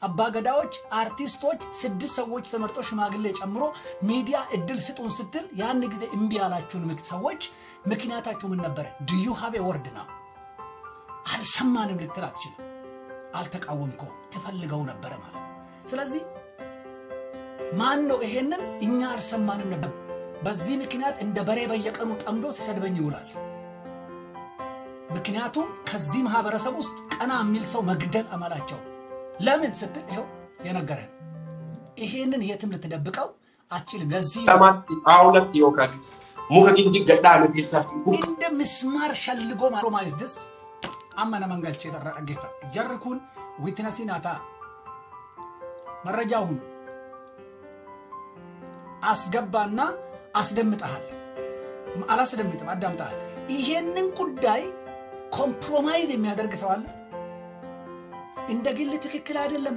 አባገዳዎች፣ አርቲስቶች ስድስት ሰዎች ተመርጠው ሽማግሌ ጨምሮ ሚዲያ እድል ስጡን ስትል ያን ጊዜ እምቢ ያላችሁን ሰዎች ምክንያታችሁ ምን ነበረ? Do you have a word now? አልሰማንም ልትል አትችልም። አልተቃወምከውም፣ ትፈልገው ነበረ ማለት ነው። ስለዚህ ማን ነው ይሄንን እኛ አልሰማንም ነበር። በዚህ ምክንያት እንደ በሬ በየቀኑ ጠምዶ ሲሰድበኝ ይውላል። ምክንያቱም ከዚህ ማህበረሰብ ውስጥ ቀና የሚል ሰው መግደል አመላቸው። ለምን ስትል ይኸው የነገረን ይሄንን የትም ልትደብቀው አትችልም። ለዚህ ነው Lamaatti xaawulatti yookaan muka gindii gadhaame keessaa እንደ ምስማር ሸልጎ compromise this amma naman galchee irraa dhaggeeffadha. Jarri kun witness naa ta'a. መረጃ ሁኑ። አስገባና አስደምጠሃል። አላስደምጥም፣ አዳምጠሃል። ይሄንን ጉዳይ compromise የሚያደርግ ሰው አለ? እንደ ግል ትክክል አይደለም።